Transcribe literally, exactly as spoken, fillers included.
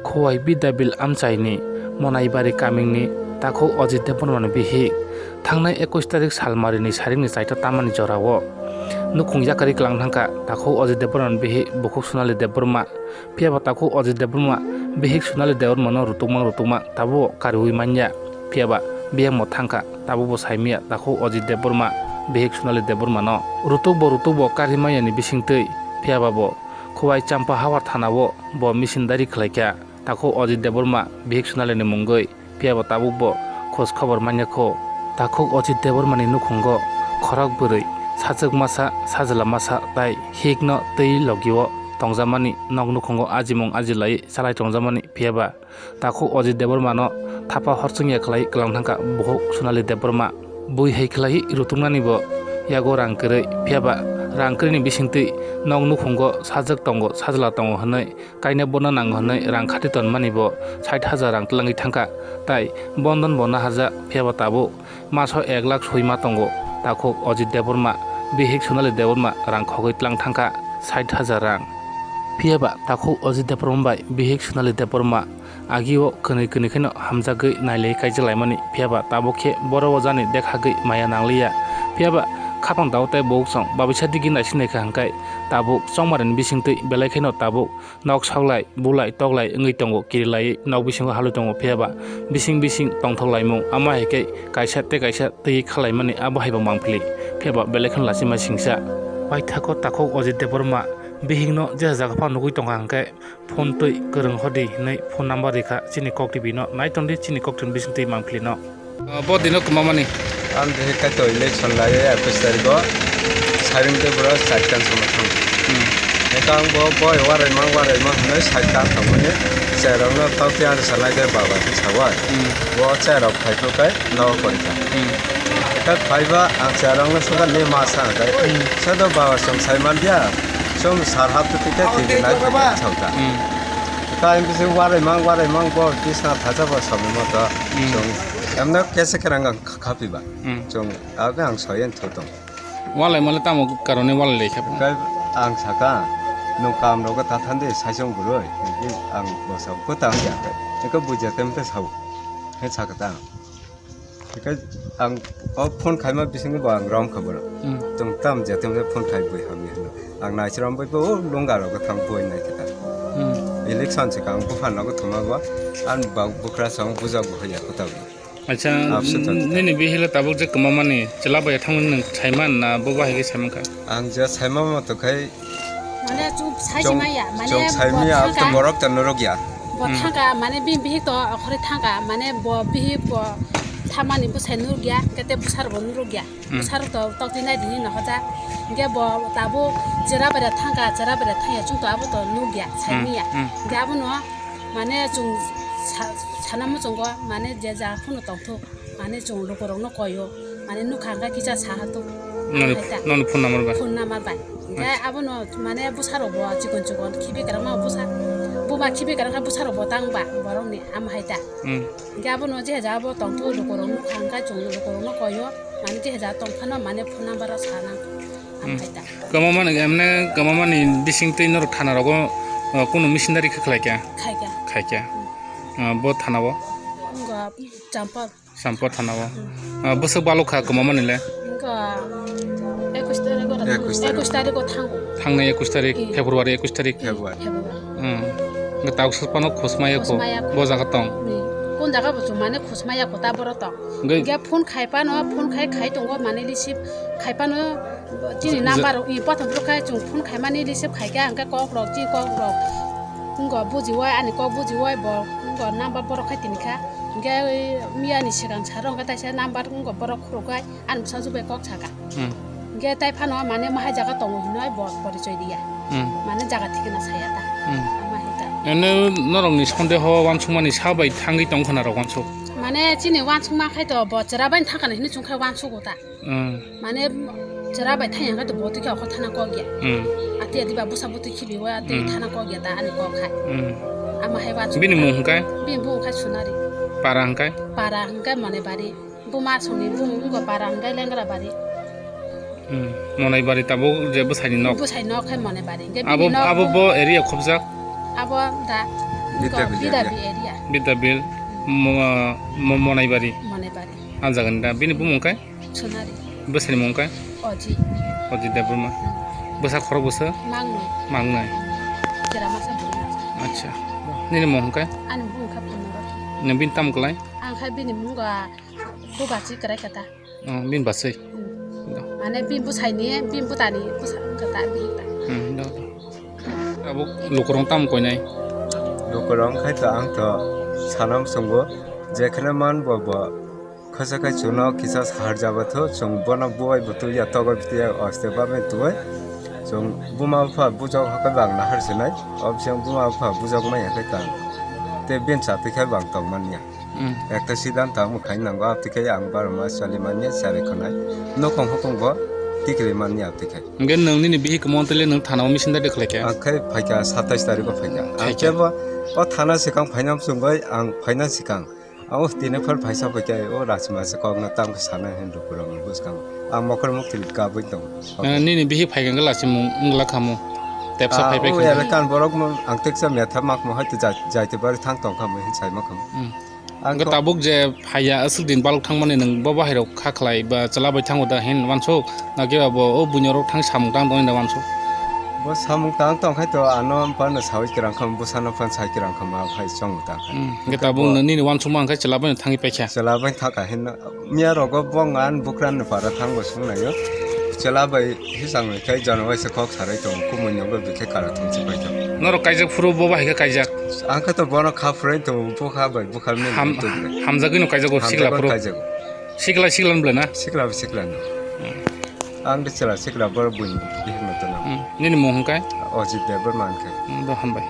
Khowai Bidyabil amchaini Monaibari kamingni takhuk Ajit Debbarmani bihik. Thangnai ekush tarik salmarini saringni chaita tamani jorao nukhung yakarwi kwlang thangkha takhuk Ajit Debbarmani bihik bukhuk Sonali Debbarma. Phiyaba takhuk Ajit Debbarma bihik Sonali Debbarmano rutukma rutukma tabuk kariui manya. Phiyaba biyangbo thangkha tabukbo saimanya takhuk Ajit Debbarma bihik Sonali Debbarmano. Rutukbo rutukbo kari manyani bisingtwi phiyaba bo Khowai Champa Hawar thanao bo misindari khlaikha takhuk Ajit Debbarma bihik Sonalini mungwi. Phiyaba tabukbo khoj khobor manya kho. Takhuk Ajit Debbarmani nukhungo khorok bwrwi, sajwk masa, sajla masa tai hikno twi logio tongjamani, nok nukhungo ajimung ajilai chalai tongjamani. Phiyaba takhuk Ajit Debbarmano thapa hor chwngya khlai kwlang thangkha bukhuk Sonali Debbarma. Bui hai khlai rutuknanibo yago rang kwrwi, phiyaba rang kwrwini bisingtwi nok nukhungo sajwk tongo, sajla tongo hwnwi kaina bono nango hwnwi rang khati tonmani bo sait hajar rang twlangwi thangkha, tai bondon bo naharjak, phiyaba tabuk maso ek lakh soi ma tongo. Takhuk Ajit Debbarma bihik Sonali Debbarma rang khogwi tlang thangkha sait hajar rang. Phiyaba takhuk Ajit Debbarma bai bihik Sonali Debbarma agio kwnwi kwnwi kheno hamjagwi nailai kaijak laimani, phiyaba tabuk khe boro o jani dekhagwi maya nangliya. Phiyaba khapang dao tei bukhuk song babisa digi naising naikha hwnkhe tabuk chongmarani bisingtwi belai kheno tabuk nok soklai, bulai, toklai wngwi tongo, kirilaiwi nok bisingo halwi tongo, phiyaba bising bising tongthok laimung, ama hai khe kaisa tei kaisa twi khalaimani abo hai bo mangpili, phiyaba belai kheno lachima singsa. Paithakgo takhuk Ajit Debbarma bihikno jesa jaga phano nugwi tongkha hwnkhe phone twi kwrwng hodi hwnwi phone number rikha chini kok twi bino, nai tongdi chini kok twi bising twi mangpili no. Ah, bo dino kwmamani. Ang de kaito election lai ekush tarikh o. Saring de bro saitan sama thang. Hmm. Eka ang bo boy warai mang warai mang hwnwi saitan thangmani cherok no tawti ang salai de baba khe sawai. Hmm. Bo cherok phai thok kai no korika. Hmm. Eka phaiba ang cherok no suka ni ma sa kai. Hmm. Sado baba song sai man dia. Song sar hap tu tiket tiket nai tiket sauta. Hmm. Eka ang bisi warai mang warai mang bo bisna thacha bo samni moto. Hmm. Song emno kese kerang ang khapi ba. Hmm. Song Abo ang soyen thotong. Walai male tamo karone walai lai khe. Kai ang saka, nung kam rogo tathande saisong buroi. Ang bosa ko tang ya. Eko buja tem te sau. He saka ta. Kai ang o phone khaima bisingo bo ang rom kha boro. Hmm. Tong tam ja tem phone khai bui hamni hino. Ang nai chrom bui bo lunga rogo thang bui nai kita. Hmm. Election se kang bupha nogo thoma bo. An ba bukra song buja bo ya kota. Acha, Absent n-, nini bihila tabuk je kwmamani chwla bai thangmani nwng saiman na bo bahai khe saimankha? Ang je saimama to khai Mane chwng saisi chwng, maya, mane chwng bo saimaya, thangka, to borok to nurukya. Bo Hmm. thangka, mane bini bihik to okhorwi thangka, mane bo bihik bo thamani bwsai nurukya, kete bwsarok bo nurukya. Hmm. Bwsarok to tokti nai dini no hoja. Hinkhe bo tabuk chwra bai thangka, chwra bai thangya, chwng to abo to nukya, Hmm. saimaya. Hmm. Hinkhe abono Mane chwng sa-, sana muchungo mane je ja phano tongthok, mane chwng lukurokno koyo, mane nukha hwnkhe kisa saha tok. Noni, hai ta. Noni phone number bai? Phone number bai. Hwnkhe Acha. Abono mane bwsarok bo chikon chikon khibi kwrwngma bwsa, buma khibi kwrwngkha bwsarok bo tangba borokni ama hai ta. Hmm. Hwnkhe abono je ja bo tongthok lukurok nukha hwnkhe chwng lukurokno koyo, mane je ja tongphano mane phone number o sana. Hmm. Ang hai ta. Kwmamani, emne kwmamani bising twi norok thana rogo, uh, kunu missionary khe khlai kha? Khai kha. Khai kha. Hmm. Uh, bo thana o? Wngkha Champar. Champar thana o. Hmm. Uh, bwswk balok kha kwmamani le? Wngkha ekush tarikh o. Ekush tarikh. Ekush tarikh o thango. Thangnai ekush tarikh, Hmm. February ekush tarikh. February. February. Hmm. Wngkha tauksa phano khosmaya kho. Khosmaya kho. Bo jaga tong. Hmm. Kun jaga bo chwng mane khosmaya kho ta boro tong. Hwnkhe Hwnkhe phone khai phano, phone khai khai tongo mane receive khai phano. Chini Je-, je- number rok, i, pothom rok khai chwng phone khaimani receive khaikha, hwnkhe kok rok, chini kok rok wngkha bujiwi, ani kok bujiwi bo wngkha number borok khai tini kha. Hwnkhe, i, miyani swkang saro hwnkhe taisa number wngkha borok khurokgwi ani bwsajwk bai kok sakha. Hmm. Hwnkhe tai phano mane mahai jaga tongo hinwi bo porichoi riya. Hmm. Mane jaga thikna saya ta. Hmm. Ama hai ta. Ene norokni sondeho wansukmani sa bai thangwi tong khna rok wansuk? Mane chini wansukma khai to bo chwra bai thangkha hinwi chwng khai wansugo ta. Hmm. Mane chwra bai thangya khe to bo twi khe okhor thana kok ya. Hmm. Ati ati ba bwsa bwtwi khibi wa twi Hmm. thana kok ya ta ani kok khai. Hmm. Ama hai ba Bini mung hwnkhe? Bini mung khai Sunari. Para hwnkhe? Para hwnkhe Monebari. Buma songni bung wngkha Para hwnkhe Lengrabari. Hmm. Monebari tabuk je bwsaini nok? Bwsai nok khai Monebari. Hwnkhe Abo, bini nok abo bo area khobjak? Abo da Bidyabil Bidabi area. Area. Bidyabil, Mo-, Mo-, Monaibari. Monaibari. Ah, jaga ni da. Bini bumung kai? Sonari. Bwsani mung kai? Oji. Oji Debbarma. Hmm. Bwsa khorok bwsa? Mangnwi. Mangnwi. Jera masa bwrwi masa. Acha. Nini mung kai? Ani mung kha Purna Baki. Nang bini tam klai? Ang kha bini mung ga Bubachi krai kata. Oh, bini basai. Hmm. Mane bini bwsai ni, bini bwtani bwsa wngkha ta bini ta. Hmm, do, do. Abo lukurok tamo koinai? Lukurok khai to ang to sanam songo, jekhane man bo bo khasa khai chuno kisa sahar jaba tho, chung bono buai butu ya togo bitu ya oste ba me tuai. Chung buma bupha bujok hakai bang nahar sinai, obseng buma bupha bujok mai hakai tang. Te bin sa tikhe bang tong man ya. Hmm. Ekta siddhanto ang mwkhai nango, abtwi khe ang baro mas chali manya, chari khwnai. Nokong hokong bo tikli manya abtwi khe. Hwnkhe nwng nini bihik kwmantwile nwng thana o missing da dekhlai khe? Ang khe phaikha satais tarikh o phaikha. Ang Phaikha. Khe bo, o thana swkang phaina swngwi ang phaina swkang. O tini phar phaisa phaikha, o rachima se kokno tamo sana hin rukura ang bwskang. Ang mokol mukti kabui tongo. Eh, nini bihik phaikha hwnkhe lachimung wngla khamu. Tepsa Ah, phaibai o khwna. Ere kan borok mo ang teksa metha mak mo hai jai, jai te bari thang tong khamu hin sai ma khamu. Hmm. Ang Hwnkhe kok- tabuk je phaiya, aswk din balok thangmani nwng bo bahai rok kha khlai ba chwla bai thango da hin wansuk, na khe abo o buino rok thang samung tang tongwi da wansuk? Bo samung tang tong khai to ano phano sawi kwrang kham, bwsano phan sai kwrang kham, a phai chong tang khai. Hmm, hwnkhe Hwnkhe tabuk bo nini wansukma hwnkhe chwla bai thangwi paikha. Chwla bai thaka hin miya rogo bo ngan bukran ni para thang bo sung nayo. Chwla bai hisang ni khai jano bai se kok sarai tong, kumui nyogo bikhe kara thung si pai tong. Norok kaijak phuru bo bahai khe kaijak. Ang khe to bono kha phwrwng tongo, bukha bai bukha mili Ham-, tubule. Hamjagwino kaijagw sikla Hamjagwino phuru. Kaijago. Sikla sikla bwle na? Sikla bo sikla no. Hmm. Ang de chwla sikla bor buini bihik no tono. Hmm. Nini mung hwnkhe? Ojit Debbarma hwnkhe. Hmm, do hambai.